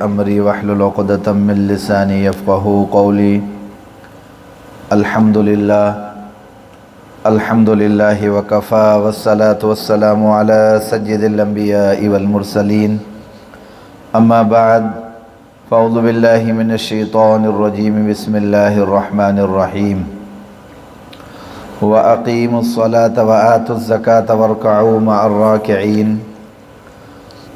أمري واحلل عقدة من لساني يفقه قولي. الحمد لله، الحمد لله وكفى، والصلاة والسلام على سيد الأنبياء والمرسلين. أما بعد، فأعوذ بالله من الشيطان الرجيم. بسم الله الرحمن الرحيم. وأقيموا الصلاة وآتوا الزكاة واركعوا مع الراكعين.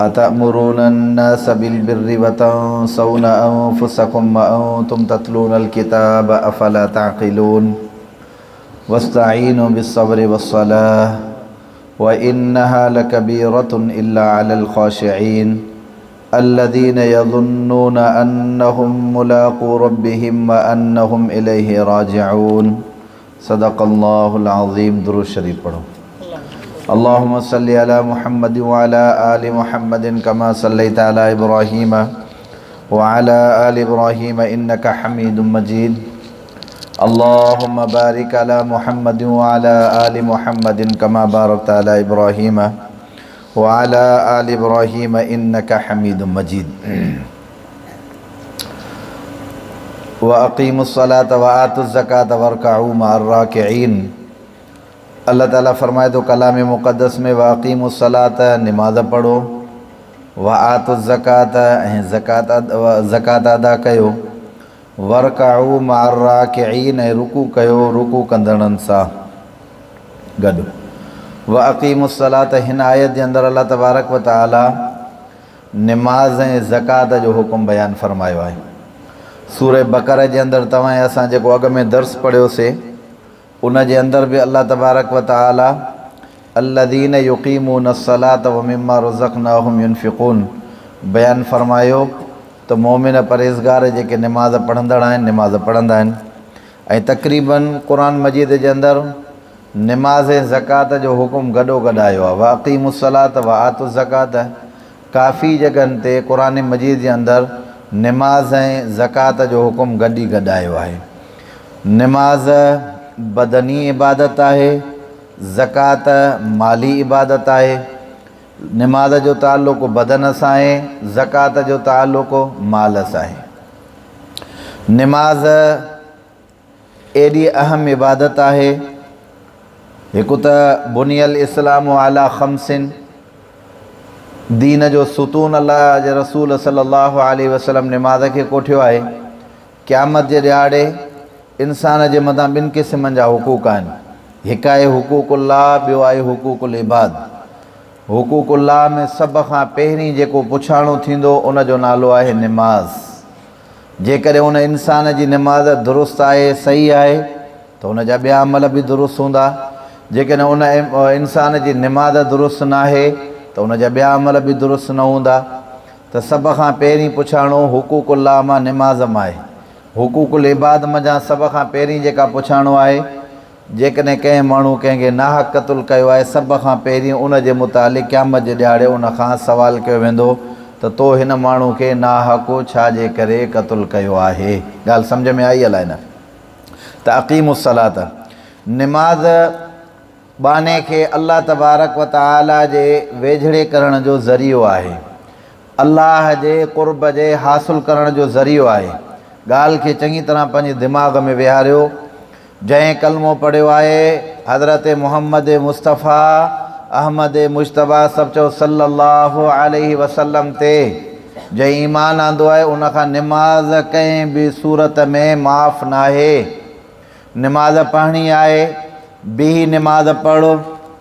أتأمرون الناس بالبر وتنسون أنفسكم وأنتم تتلون الكتاب أفلا تعقلون. واستعينوا بالصبر والصلاة وإنها لكبيرة إلا على الخاشعين الذين يظنون أنهم ملاقو ربهم وأنهم إليه راجعون. صدق الله العظيم. درود شريف پڙهو. اللهم صل على محمد وعلى آل محمد كما صليت على إبراهيم وعلى آل إبراهيم إنك حميد مجيد. اللهم بارك على محمد وعلى آل محمد كما باركت على إبراهيم وعلى آل إبراهيم إنك حميد مجيد. وأقيموا الصلاة وآتوا الزكاة واركعوا مع الراكعين. الله تعالي فرمائي ٿو ڪلام مقدس ۾ واقيموا الصلاة نماز پڙهو، وآتوا الزڪاة ۽ زڪوات ادا ڪيو، وارڪعوا مع الراڪعين ۽ رڪوع ڪيو رڪوع ڪندڙن سان گڏ. واقيموا الصلاة هن آيت جي اندر الله تبارڪ وتعالي نماز ۽ زڪوات جو حڪم بيان فرمايو آهي. سورة بقره جي اندر توهان ۽ اسان جيڪو اڳ ۾ درس پڙهيوسي ان جي اندر به الله تبارڪ و تعالي الذين يقيمون الصلاة ومما رزقناهم ينفقون بيان فرمايو ته مؤمن پرهيزگار جيڪي نماز پڙهندڙ آهن نماز پڙهندا آهن ۽ تقريباً قرآن مجيد جي اندر نماز ۽ زڪوات جو حڪم گڏو گڏ آيو آهي. واقيموا الصلاة وآتوا الزڪوة ڪافي جڳهن تي قرآن مجيد جي اندر نماز ۽ زڪوات جو حڪم گڏ ئي گڏ آيو آهي. نماز بدني عبادت آهي، زڪوات مالي عبادت آهي. نماز جو تعلق بدن سان آهي، زڪوات جو تعلق مال سان آهي. نماز ايڏي اهم عبادت آهي، هڪ ته بني الاسلام علي خمس، دين جو ستون الله جي رسول صلي الله عليه وسلم نماز کي ڪوٺيو آهي. قيامت جي ڏهاڙي انسان جي مٿان ٻن قسمن جا حقوق آهن، هڪ آهي حقوق الله، ٻيو آهي حقوق العباد. حقوق الله ۾ سڀ کان پهرين جيڪو پڇاڻو ٿيندو ان جو نالو آهي نماز. جيڪڏهن ان انسان جي نماز درست آهي، صحيح آهي، ته ان جا ٻيا عمل به درست هوندا. جيڪڏهن ان انسان جي نماز درست ناهي ته ان جا ٻيا عمل به درست نه هوندا. ته سڀ کان پهرين پڇاڻو حقوق الله مان نماز مان آهي. حقوق العباد منجهان سڀ کان پهرين جيڪا پڇاڻو آهي، جيڪڏهن ڪنهن ماڻهو ڪنهن کي ناحق قتل ڪيو آهي، سڀ کان پهرين ان جي متعلق قيامت جي ڏهاڙي ان کان سوال ڪيو ويندو ته تو هن ماڻهو کي ناحق ڇا جي ڪري قتل ڪيو آهي؟ ڳالهه سمجهه ۾ آئي الائي نه؟ ته اقيموا الصلاة، نماز ٻانهي کي الله تبارڪ و تعاليٰ جي ويجهڙي ڪرڻ جو ذريعو آهي. الله جي قرب جي حاصل ڪرڻ جو ذريعو آهي. ڳالهه کي چڱي طرح پنهنجي دماغ ۾ ويهاريو. جنهن ڪلمو پڙهيو آهي، حضرت محمد مصطفيٰ احمد مجتبيٰ سڀ چئو صلّي اللّٰه عليه وسلّم تي جنهن ايمان آندو آهي ان کان نماز ڪنهن به صورت ۾ معاف ناهي. نماز پڙهڻي آهي، بيهي نماز پڙهه،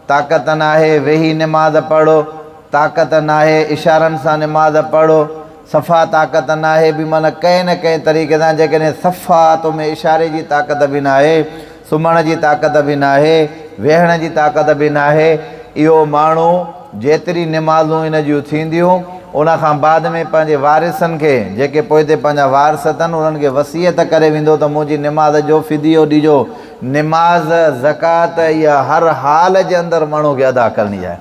طاقت ناهي، ويهي نماز پڙهه، طاقت ناهي، اشارن سان نماز پڙهه، صفا طاقت ناهي به معنيٰ ڪنهن نه ڪنهن طريقي سان جيڪڏهن صفا تو ۾ اشاري جي طاقت به ناهي، سمهڻ جي طاقت به ناهي، ويهڻ جي طاقت به ناهي، اهو ماڻهو جيتري نمازون ان جون ٿينديون ان کان بعد ۾ پنهنجي وارثن کي جيڪي پوئتي پنهنجا وارث اٿن انهن کي وصيت ڪري ويندو ته منهنجي نماز جو فديو ڏجو. نماز، زڪوات اها هر حال جي اندر ماڻهو کي ادا ڪرڻي آهي.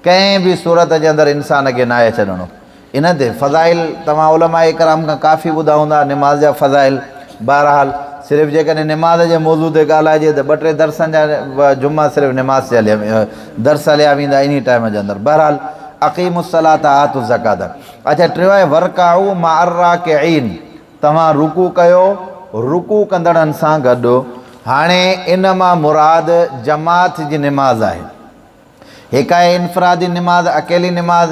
ڪنهن به صورت جي اندر انسان کي ناهي ڇڏڻو. ان تي فضائل توهان علماء ڪرام کان ڪافي ٻڌا هوندا نماز جا فضائل. بهرحال صرف جيڪڏهن نماز جي موضوع تي ڳالهائجي ته ٻه ٽي درسن جا جمعا صرف نماز تي هليا درس هليا ويندا انهي ٽائيم جي اندر. بهرحال اقيموا الصلوة آتوا الزڪوة. اڇا ٽيون آهي وارڪعوا مع الراڪعين توهان رڪوع ڪيو رڪوع ڪندڙن سان گڏ. هاڻي ان مان مراد جماعت جي نماز آهي. هڪ آهي انفرادي نماز، اڪيلي نماز،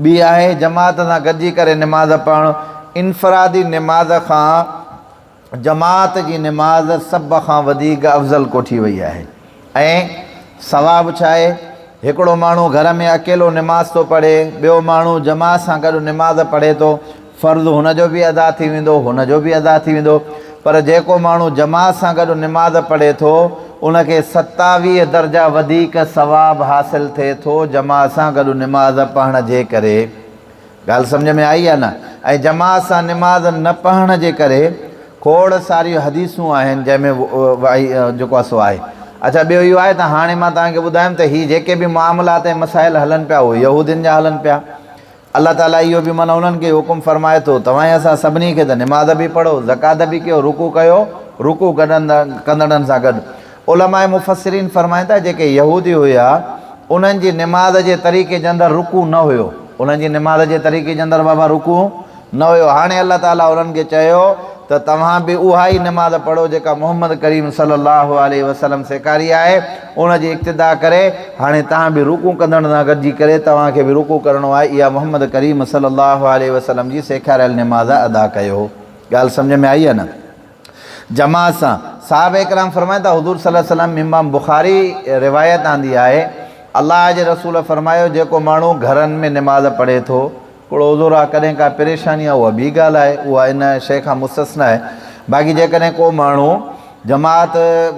ٻي آهي جماعت سان گڏجي ڪري نماز پڙهڻ. انفرادي نماز کان جماعت جي نماز سڀ کان وڌيڪ افضل ڪوٺي وئي آهي ۽ ثواب ڇا آهي؟ هڪڙو ماڻهو گهر ۾ اڪيلو نماز ٿو پڙهي، ٻيو ماڻهو جماعت سان گڏ نماز پڙهي ٿو، فرض هن جو به ادا ٿي ويندو، هن جو به ادا ٿي ويندو، پر جيڪو ماڻهو جماعت سان گڏ نماز پڙهي ٿو، ان کي 27 درجا وڌيڪ ثواب حاصل ٿئي ٿو جماعت سان گڏ نماز پڙهڻ جي ڪري. ڳالهه سمجهه ۾ آئي يا نه؟ ۽ جماعت سان نماز نه پڙهڻ جي ڪري کوڙ ساريون حديثون آهن جنهن ۾ وحي جيڪو آهي سو آهي. اڇا ٻيو اهو آهي ته هاڻي مان توهان کي ٻڌايم ته هي جيڪي به معاملات ۽ مسائل هلن پيا اهي يهودين جا هلن پيا. الله تعاليٰ اهو به معنيٰ انهن کي حڪم فرمائي ٿو، توهان ۽ اسان سڀني کي ته نماز به پڙهو، زڪوات به ڪيو، رڪوع ڪيو، رڪوع ڪندڙن سان گڏ. علماء مفسرين فرمائن ٿا، جيڪي يهودي هيا، انهن جي نماز جي طريقي جي اندر رڪوع نه هيو، انهن جي نماز جي طريقي جي اندر بابا رڪوع نه هيو، هاڻي الله تعاليٰ انهن کي چيو ته توهان به اها ئي نماز پڙهو جيڪا محمد ڪريم صلي الله عليه وسلم سيکاري آهي، ان جي اقتدا ڪري هاڻي توهان به رڪوع ڪندڙن سان گڏجي ڪري توهان کي به رڪوع ڪرڻو آهي، اها محمد ڪريم صلي الله عليه وسلم جي سيکاريل نماز ادا ڪيو. ڳالهه سمجهه ۾ آئي يا نه؟ جماعت سان. صحابه ڪرام فرمائن ٿا حضور صلي الله عليه وسلم امام بخاري روايت آندي آهي الله جي رسول فرمايو جيڪو ماڻهو گهرن ۾ نماز پڙهي ٿو ڪڙو عذر آ ڪڏهن ڪا پريشاني آ اها ٻي ڳالهه آهي اها ان شيء کان مستثنيٰ آهي باقي جيڪڏهن ڪو ماڻهو جماعت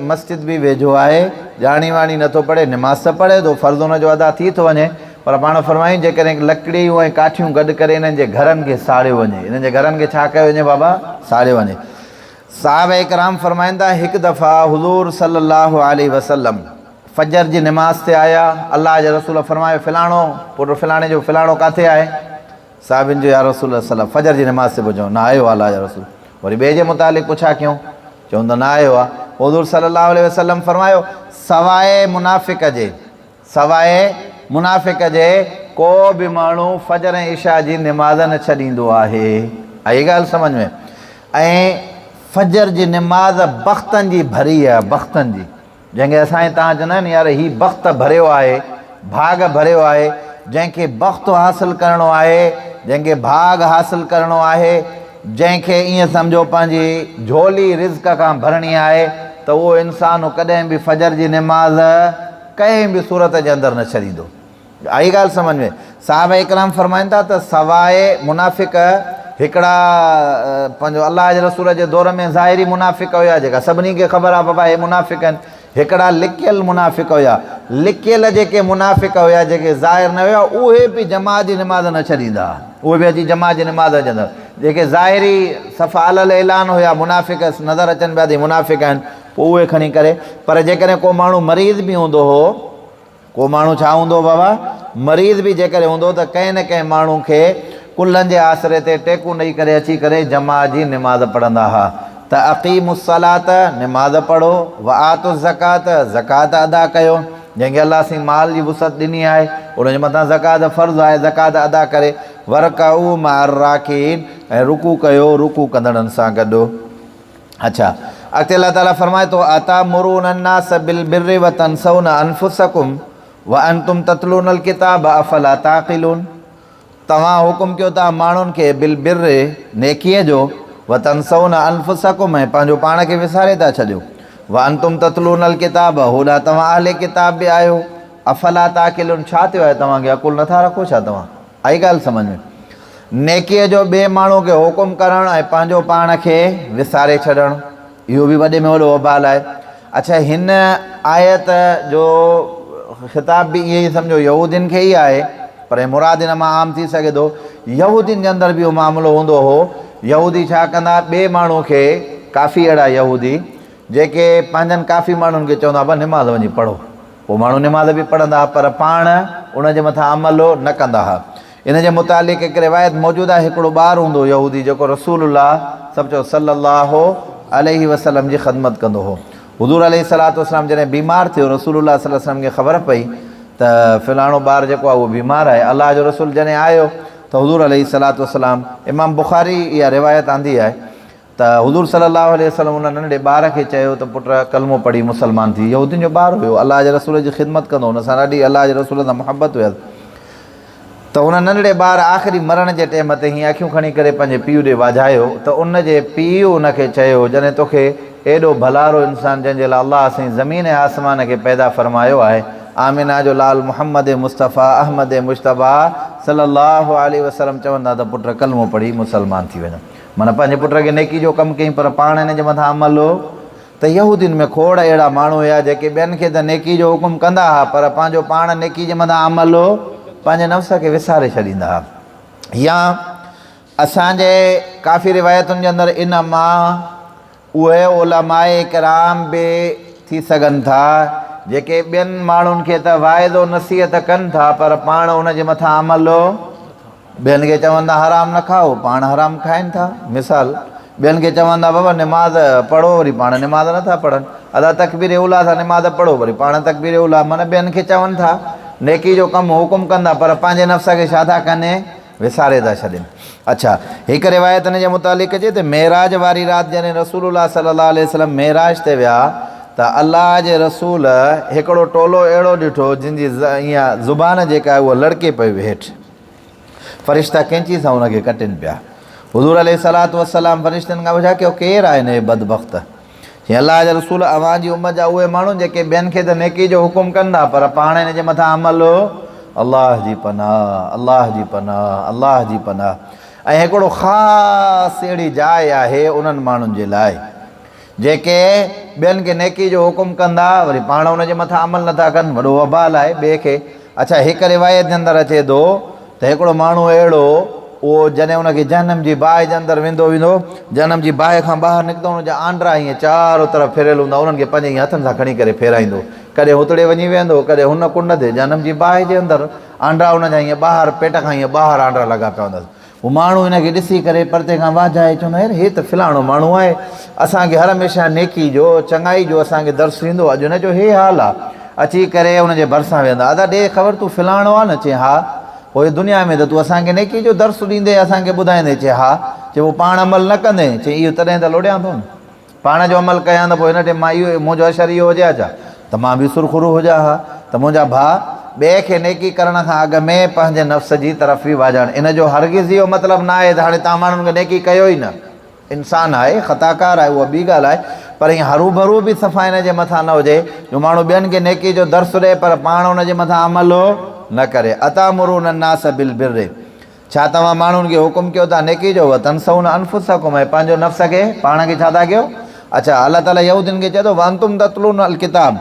مسجد به ويجهو آهي ڄاڻي واڻي نٿو پڙهي نماز ته پڙهي ٿو فرض ان جو ادا ٿي ٿو وڃي پر پاڻ فرمايائين جيڪڏهن لڪڙيون ۽ ڪاٺيون گڏ ڪري انهن جي گهرن کي ساڙيو وڃي انهن جي گهرن کي ڇا ڪيو وڃي بابا ساڙيو وڃي صحابه ڪرام فرمائن ٿا هڪ دفعا حضور صلي الله عليه وسلم فجر جي نماز تي آيا، الله جي رسول فرمايو، فلاڻو پٽ فلاڻي جو فلاڻو ڪاٿي آهي؟ صحابين چيو، يا رسول الله صلي فجر جي نماز تي پهچو، نه آيو آهي الله جا رسول. وري ٻئي جي متعلق پڇا ڪيون، چون ته نه آيو آهي. حضور صلي الله عليه وسلم فرمايو، سواء منافق جي، سواء منافق جي ڪو به ماڻهو فجر ۽ عشاء جي نماز نه ڇڏيندو آهي. آئي ڳالهه سمجهه ۾؟ ۽ فجر جي نماز بختن جي ڀري آهي، بختن جي. جنهن کي اسان ۽ توهان چوندا آهيون نه يار هي بخت ڀريو آهي، ڀاڳ ڀريو آهي، جنهن کي بخت حاصل ڪرڻو آهي، جنهن کي ڀاڳ حاصل ڪرڻو آهي، جنهن کي ائين سمجهو پنهنجي جهولي رزق کان ڀرڻي آهي ته اهو انسان ڪڏهن به فجر جي نماز ڪنهن به صورت جي اندر نه ڇڏيندو. آئي ڳالهه سمجهه ۾؟ صحابه اڪرام فرمائن ٿا ته سواء منافق هڪڙا پنهنجو الله جي رسول جي دور ۾ ظاهري منافق هيا جيڪا سڀني کي خبر آهي بابا هي منافق آهن هڪڙا لڪيل منافق هيا لڪيل جيڪي منافق هيا جيڪي ظاهر نه هيا اهي به جماعت جي نماز نه ڇڏيندا اهي به اچي جماعت جي نماز اچندا جيڪي ظاهري صفا علل اعلان هيا منافق نظر اچن پيا ته منافق آهن پوء اهي کڻي ڪري پر جيڪڏهن ڪو ماڻهو مريض به هوندو هو ڪو ماڻهو ڇا هوندو هو بابا؟ مريض به جيڪڏهن هوندو ته ڪنهن نه ڪنهن ماڻهو کي ڪلهن جي آسري تي ٽيڪون ڏئي ڪري اچي ڪري جماعت جي نماز پڙهندا ها ته اقيموا الصلوة نماز پڙهو وآتوا الزڪوة زڪوات ادا ڪيو جنهن کي الله سائين مال جي وسعت ڏني آهي ان جي مٿان زڪوات فرض آهي زڪوات ادا ڪري ورڪعوا مع الراڪعين ۽ رڪوع ڪيو رڪوع ڪندڙن سان گڏ. اڇا اڳتي الله تعالي فرمائي ٿو اتامرون الناس بالبر وتنسون انفسکم وانتم تتلون الڪتاب افلا تعقلون توهان حڪم ڪيو ٿا ماڻهن کي بالبر نيڪيء جو وتنسون انفسکم ۽ پنهنجو پاڻ کي وساري ٿا ڇڏيو وانتم تتلون الڪتاب هوڏانهن توهان اهل ڪتاب به آهيو افلا تعقلون ڇا ٿيو آهي توهان کي عقل نٿا رکو ڇا توهان آئي ڳالهه سمجهه ۾؟ نيڪيء جو ٻئي ماڻهوء کي حڪم ڪرڻ ۽ پنهنجو پاڻ کي وساري ڇڏڻ، اهو به وڏي ۾ وڏو وبال آهي. اڇا هن آيت جو خطاب به ائين ئي سمجهو يهودين کي ئي آهي، پر مراد هن مان عام ٿي سگهي ٿو. يهودين جي اندر به اهو معاملو هوندو هو. يهودي ڇا ڪندا، ٻئي ماڻهوء کي، ڪافي اهڙا يهودي، جيڪي پنهنجن ڪافي ماڻهن کي چوندا هئا، نماز وڃي پڙهو. پوء ماڻهو نماز به پڙهندا ها پر پاڻ ان جي مٿان عمل نه ڪندا ها. ان جي متعلق هڪ روايت موجود آهي، هڪڙو ٻار هوندو هو يهودي جيڪو رسول الله سڀ چئو صلّي الله عليه وسلّم جي خدمت ڪندو هو. حضور عليه الصلوة والسلام جڏهن بيمار ٿيو رسول الله صلّي الله عليه وسلّم کي خبر پئي ته فلاڻو ٻار جيڪو آهي اهو بيمار آهي. الله جو رسول جڏهن آيو ته حضور عليه الصلوة والسلام، امام بخاري اها روايت آندي آهي ته حضور صلي الله عليه وسلم ان ننڍڙي ٻار کي چيو ته پٽ ڪلمو پڙهي مسلمان ٿي. يهودين جو ٻار هيو، الله جي رسول جي خدمت ڪندو هو، ان سان ڏاڍي الله جي رسول سان محبت هيس. ته ان ننڍڙي ٻار آخري مرڻ جي ٽيم تي هيئن اکيون کڻي ڪري پنهنجي پيء ڏي واجهايو ته ان جي پيء ان کي چيو، جڏهن توکي ايڏو ڀلارو انسان جنهن جي لاء الله سائين زمين ۽ آسمان کي پيدا فرمايو آهي، آمنه جو لال محمد مصطفيٰ احمد مجتبيٰ صلي الله عليه وسلم چون ٿا ته پٽ ڪلمو پڙهي مسلمان ٿي وڃ. معنيٰ پنهنجي پٽ کي نيڪي جو ڪم ڪيائين پر پاڻ ان جي مٿان عمل ته يهودين ۾ کوڙ اهڙا ماڻهو هيا جيڪي ٻين کي ته نيڪي جو حڪم ڪندا ها پر پنهنجو پاڻ نيڪي جي مٿان عمل پنهنجي نفس کي وساري ڇڏيندا ها يا اسان جي ڪافي روايتن جي اندر ان مان اهي علماء ڪرام به ٿي سگهن ٿا جيڪي ٻين ماڻهن کي ته واعظ و نصيحت ڪن ٿا پر پاڻ ان جي مٿان عمل ٻين کي چوندا حرام نه کائو پاڻ حرام کائن ٿا مثال ٻين کي چوندا بابا نماز پڙهو وري پاڻ نماز نه ٿا پڙهن ادا تڪبير اولا سان نماز پڙهو وري پاڻ تڪبير اولا معنی ٻين کي چون ٿا نيڪي جو ڪم حڪم ڪندا پر پنهنجي نفس کي ڇا ٿا ڪن وساري ٿا ڇڏين اڇا هڪ روايت ان جي متعلق اچي ته معراج واري رات جڏهن رسول الله صلي الله عليه وسلم معراج تي ويا ته الله جي رسول هڪڙو ٽولو اهڙو ڏٺو جن جي ائين زبان جيڪا آهي اها لڙڪي پئي هئي هيٺ فرشتا قينچي سان ان کي ڪٽين پيا. حضور عليه الصلوة والسلام فرشتن کان پڇا ڪيو ڪير آهن اهي بدبخت؟ چيائين الله جا رسول اوهان جي امت جا اهي ماڻهو جيڪي ٻين کي ته نيڪي جو حڪم ڪن ٿا پر پاڻ ان جي مٿان عمل الله جي پناهه الله جي پناهه الله جي پناهه ۽ هڪڙو خاص اهڙي جاء آهي انهن ماڻهن جي لاء جيڪي ٻين کي نيڪي جو حڪم ڪندا وري پاڻ ان جي مٿان عمل نٿا ڪن وڏو وبال آهي ٻئي کي اڇا هڪ روايت جي اندر اچي ٿو ته هڪڙو ماڻهو اهڙو اهو جڏهن ان کي جهنم جي باهه جي اندر ويندو ويندو جهنم جي باهه کان ٻاهر نڪتو ان جا آنڊرا ائين چارو طرف ڦريل هوندا انهن کي پنهنجي ائين هٿن سان کڻي ڪري ڦيرائيندو ڪڏهن هتڙي وڃي ويهندو ڪڏهن هن ڪنڊ تي جهنم جي باهه جي اندر آنڊرا ان جا ائين ٻاهر پيٽ کان ائين ٻاهر آنڊرا لڳا پيا هوندس هو ماڻهو هن کي ڏسي ڪري پرتي کان واجهائي چوندو يار هي ته فلاڻو ماڻهو آهي، اسان کي هر هميشه نيڪي جو، چڱائي جو اسان کي درس ڏيندو، اڄ هن جو هي حال آ. اچي ڪري ان جي ڀرسان ويهندا، ادا ڏي خبر تون فلاڻو آ نه؟ چي ها. پوء دنيا ۾ ته تون اسان کي نيڪي جو درس ڏيندين، اسان کي ٻڌائيندين؟ چي ها. چي پوء پاڻ عمل نه ڪندين؟ چي اهو تڏهن ته لوڙيان ٿو نه. پاڻ جو عمل ڪيان ته پوء هن ٽيم مان اهو منهنجو حشر اهو هجي ها ڇا؟ ته مان به سرخرو هجان ها ته منهنجا ڀاء ٻئي کي نيڪي ڪرڻ کان اڳ ۾ پنهنجي نفس جي طرف به واجهائڻ ان جو هرگز اهو مطلب نه آهي ته هاڻي توهان ماڻهن کي نيڪي ڪيو ئي نه. انسان آهي، خطاڪار آهي اها ٻي ڳالهه آهي پر ائين هروڀرو به صفا ان جي مٿان نه هجي جو ماڻهو ٻين کي نيڪي جو درس ڏئي پر پاڻ ان جي مٿان عمل نه ڪري. اتامرون الناس بالبر ڇا توهان ماڻهن کي حڪم ڪيو ٿا نيڪي جو، وتنسون انفسڪم ۽ پنهنجو نفس کي، پاڻ کي ڇا ٿا ڪيو؟ اڇا الله تعالي يهودين کي چئي ٿو وانتم تتلون الڪتاب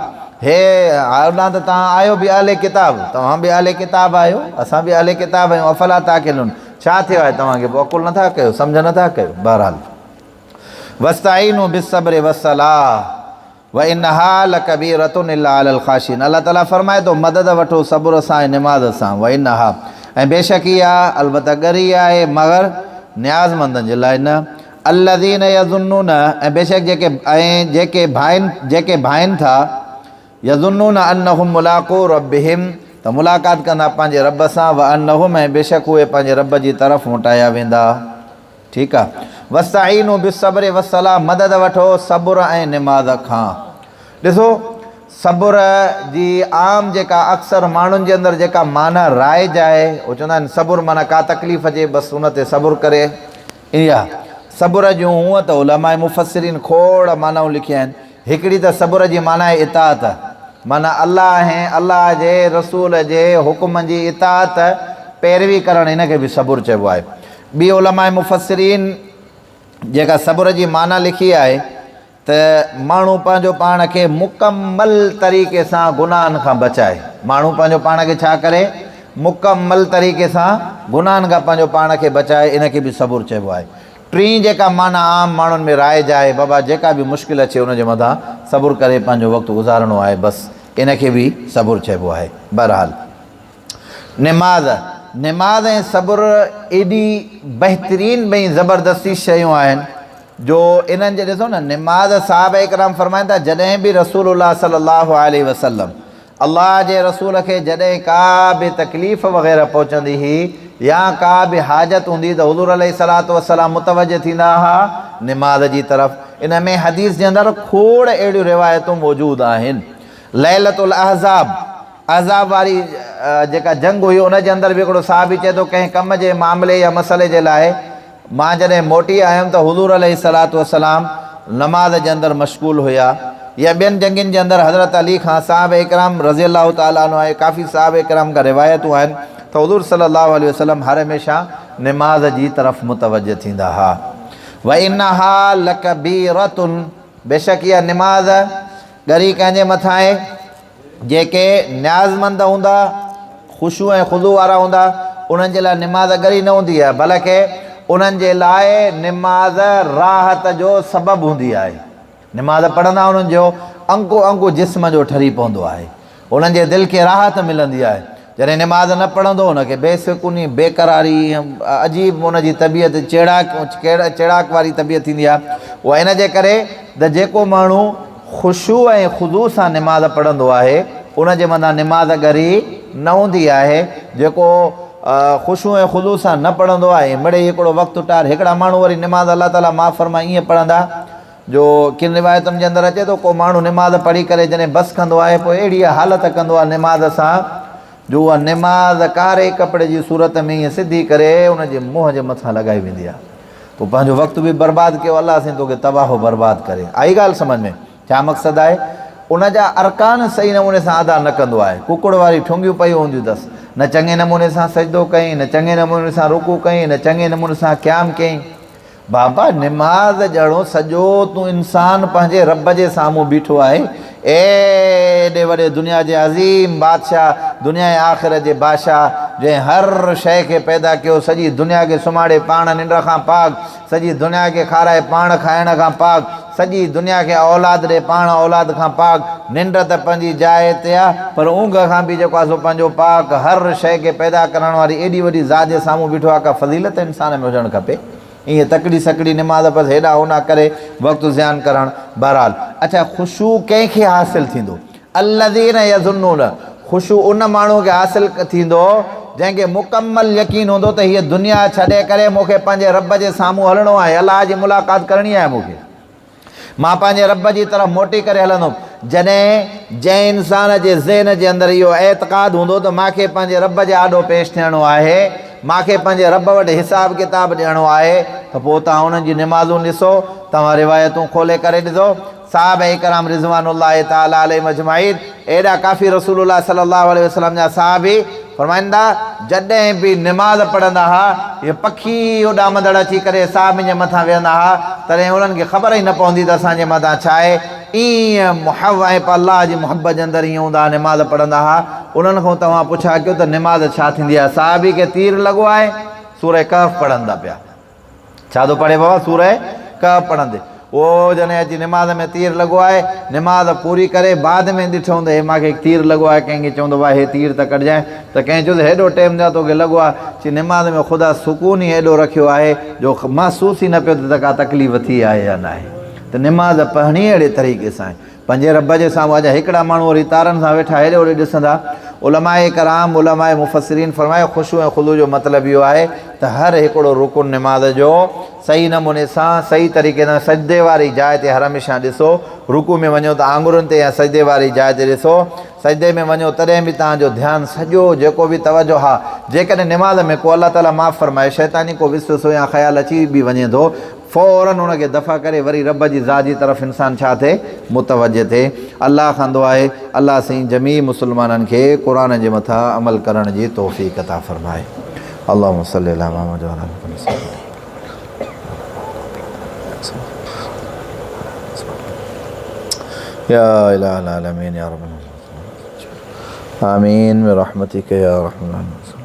هي هوڏانهن ته توهان آهيو به اهل ڪتاب توهان به اهل ڪتاب آهيو اسان به اهل ڪتاب آهيون افلا تعقلون ڇا ٿيو آهي توهان کي پوء عقل نٿا ڪيو سمجهه نٿا ڪيو بهرحال واستعينوا بالصبر والصلاه وانها لڪبيرة الا علي الخاشعين الله تعالي فرمائي ٿو مدد وٺو صبر سان ۽ نماز سان وانها ۽ بيشڪ اها البته ڳري آهي مگر نيازمندن جي لاء نه الذين يظنون ۽ بيشڪ جيڪي ۽ جيڪي ڀائن جيڪي ڀائن ٿا يظنون انهم ملاقو ربهم ته ملاقات ڪندا پنهنجي رب سان وانهم ۽ بيشڪ اهي پنهنجي رب جي طرف موٽايا ويندا. ٺيڪ آ. واستعينوا بالصبر والصلاه مدد وٺو صبر ۽ نماز کان. ڏسو صبر جي عام جيڪا اڪثر ماڻهن جي اندر جيڪا معنيٰ رائج آهي هو چوندا آهن صبر معنيٰ ڪا تڪليف اچي بس ان تي صبر ڪري اها صبر جون هونء ته علماء مفسرين کوڙ معنائون لکيون آهن هڪڙي ته صبر جي معنيٰ آهي اطاعت معنيٰ الله ۽ الله جي رسول جي حڪمن جي اطاعت پيروي ڪرڻ ان کي به صبر چئبو آهي. ٻي علماء مفسرين جيڪا صبر جي معنيٰ لکي آهي ته ماڻهو پنهنجو پاڻ کي مڪمل طريقي سان گناهن کان بچائي. ماڻهو پنهنجو پاڻ کي ڇا ڪري؟ مڪمل طريقي سان گناهن کان پنهنجو پاڻ کي بچائي ان کي به صبر چئبو آهي. ٽين جيڪا معنيٰ عام ماڻهن ۾ رائج آهي بابا جيڪا به مشڪل اچي ان جي مٿان صبر ڪري پنهنجو وقت گذارڻو آهي بس ان کي به صبر چئبو آهي. بهرحال نماز، نماز ۽ صبر ايڏي بهترين ٻئي زبردستي شيون آهن جو انهن جي ڏسو نه نماز صحابه ڪرام فرمائن ٿا جڏهن به رسول الله صلي الله عليه وسلم الله جي رسول کي جڏهن ڪا به تڪليف وغيره پهچندي هئي يا ڪا به حاجت هوندي ته حضور عليه الصلوة والسلام متوجه ٿيندا ها نماز جي طرف. ان ۾ حديث جي اندر کوڙ اهڙيون روايتون موجود آهن. ليلة الاحزاب، احزاب واري جيڪا جنگ هئي ان جي اندر به هڪڙو صحابي چئي ٿو ڪنهن ڪم جي معاملي يا مسئلي جي لاء مان جڏهن موٽي آيم ته حضور عليه الصلوة والسلام نماز جي اندر مشغول هيا يا ٻين جنگين جي اندر حضرت علي کان صحابه ڪرام رضي الله تعالٰي عنه ۽ ڪافي صحابه ڪرام کان روايتون آهن ته حضور صلي الله عليه وسلم هر هميشه نماز جي طرف متوجه ٿيندا ها. وانها لڪبيرة بيشڪ اها نماز ڳري ڪنهن جي مٿان آهي؟ جيڪي نيازمند هوندا، خشوع ۽ خضوع وارا هوندا، انهن جي لاء نماز ڳري نه هوندي آهي، بلڪه انهن جي لاء نماز راحت جو سبب هوندي آهي. نماز پڙهندا انهن جو انگ انگ جسم جو ٺري پوندو آهي، انهن جي دل کي راحت ملندي آهي. جڏهن نماز نه پڙهندو ان کي بي سڪوني، بي قراري، عجيب ان جي طبيعت چيڙاڪ چيڙاڪ واري طبيعت ٿيندي آهي. اها ان جي ڪري ته جيڪو ماڻهو خشوع ۽ خضوع سان نماز پڙهندو آهي ان جي مٿان نماز ڳري نه هوندي آهي. جيڪو خشوع ۽ خضوع سان نه پڙهندو آهي ۽ مڙئي هڪڙو وقت ٽار هڪڙا ماڻهو وري نماز الله تعاليٰ معاف فرمائي ائين پڙهندا جو ڪن روايتن جي اندر اچي ٿو ڪو ماڻهو نماز پڙهي ڪري جڏهن بس ڪندو آهي پوء اهڙي حالت ڪندو آهي نماز سان جو اها نماز ڪاري ڪپڙي جي صورت ۾ ائين سڌي ڪري ان جي منهن جي مٿان لڳائي ويندي آهي تو پنهنجو وقت به برباد ڪيو الله سائين توکي تباهه و برباد ڪري آئي ڳالهه سمجھ ۾ ڇا مقصد آهي ان جا ارڪان صحيح نموني سان ادا نه ڪندو آهي ڪڪڙ واري ٺونگيون پيون هونديون اٿس نه چڱي نموني سان سجدو ڪيائين نه چڱي نموني سان رڪوع ڪيائين نه چڱي نموني سان قيام ڪيائين بابا نماز ڄڻو سڄو تون انسان پنهنجي رب جي سامهون بيٺو آهي ايڏي وڏي دنيا جي عظيم بادشاهه دنيا ۽ آخرت جي بادشاهه جنهن هر شيء کي پيدا ڪيو سڄي دنيا کي سمهاڙي پاڻ ننڊ کان پاڪ سڄي دنيا کي کارائي پاڻ کائڻ کان پاڪ سڄي دنيا کي اولاد ڏي پاڻ اولاد کان پاڪ ننڊ ته پنهنجي جاء تي آ پر اونگهه کان به جيڪو آ سو پنهنجو پاڪ هر شيء کي پيدا ڪرڻ واري ايڏي وڏي ذات جي سامهون بيٺو آ ڪا فضيلت انسان ۾ هجڻ کپي. ائين تڪڙي سڪڙي نماز بس هيڏانهن هوڏانهن ڪري وقت زيان ڪرڻ. بهرحال اڇا خشوع ڪنهن کي حاصل ٿيندو؟ الذين يظنون خشوع ان ماڻهو کي حاصل ٿيندو جنهن کي مڪمل يقين هوندو ته هيء دنيا ڇڏي ڪري مون کي پنهنجي رب جي سامهون هلڻو آهي، الله جي ملاقات ڪرڻي آهي مون کي. مان پنهنجي رب جي طرف موٽي ڪري هلندم. جڏهن جنهن انسان جي ذهن جي اندر اهو اعتقاد هوندو ته مان کي پنهنجي رب جي آڏو پيش ٿيڻو آهي، مان کي پنهنجي رب وٽ حساب ڪتاب ڏيڻو آهي ته پوء توهان انهن جي نمازون ڏسو، توهان روايتون کولي ڪري ڏسو. صحابه ڪرام رضوان الله تعالٰي عليهم اجمعين ايڏا ڪافي رسول الله صلي الله عليه وسلم جا صحابي فرمائن ٿا، جڏهن به نماز پڙهندا ها، اهي پکي اڏامندڙ اچي ڪري صحابين جي مٿان ويهندا ها، تڏهن انهن کي خبر ئي نه پوندي ته اسان جي مٿان ڇا آهي. ائين محو ۽ په الله جي محبت جي اندر ائين هوندا ها، نماز پڙهندا ها. انهن کان توهان پڇا ڪيو ته نماز ڇا ٿيندي آهي؟ صحابي کي تير لڳو آهي، سوره ڪهف پڙهن ٿا پيا. ڇا ٿو پڙهي بابا؟ سوره ڪهف پڙهندي. اهو جڏهن اچي نماز ۾ تير لڳو آهي، نماز پوري ڪري بعد ۾ ڏٺئون ته هي مان کي تير لڳو آهي، ڪنهن کي چوندو ڀاء هي تير ته ڪڍجانء، ته ڪنهن چيو ته هيڏو ٽيم ٿيو آهي توکي لڳو آهي، چي نماز ۾ خدا سڪون ئي ايڏو رکيو آهي جو محسوس ئي نه پيو ٿئي ته ڪا تڪليف ٿي آهي يا ناهي. ته نماز پڙهڻي اهڙي طريقي سان آهي. پنهنجي رب جي سامهون اڄ هڪڙا ماڻهو وري تارن سان ويٺا هيڏي هوڏي ڏسندا. علماء ڪرام، علماء مفسرين فرمايو خشوع ۽ خضوع جو مطلب اهو آهي ته هر هڪڙو رڪن نماز جو صحيح نموني سان صحيح طريقي سان سجدي واري جاء تي هر هميشه ڏسو، رڪوع ۾ وڃو ته آڱرين تي يا سجدي واري جاء تي ڏسو، سجدي ۾ وڃو تڏهن به توهان جو ڌيان سڄو جيڪو به توجه ها جيڪڏهن نماز ۾ ڪو الله تعالي معاف فرمائي شيطاني ڪو وسوسو يا خيال اچي به وڃي ٿو فوراً ان کي دفع ڪري وري رب جي ذات جي طرف انسان ڇا ٿئي متوجه ٿئي الله کان دعا آهي الله سائين جميع مسلمانن کي قرآن جي مٿان عمل ڪرڻ جي توفيق عطا فرمائي اللهم صل علي محمد وعلي آل محمد يا اله العالمين يا رب العالمين آمين برحمتك يا ارحم الراحمين.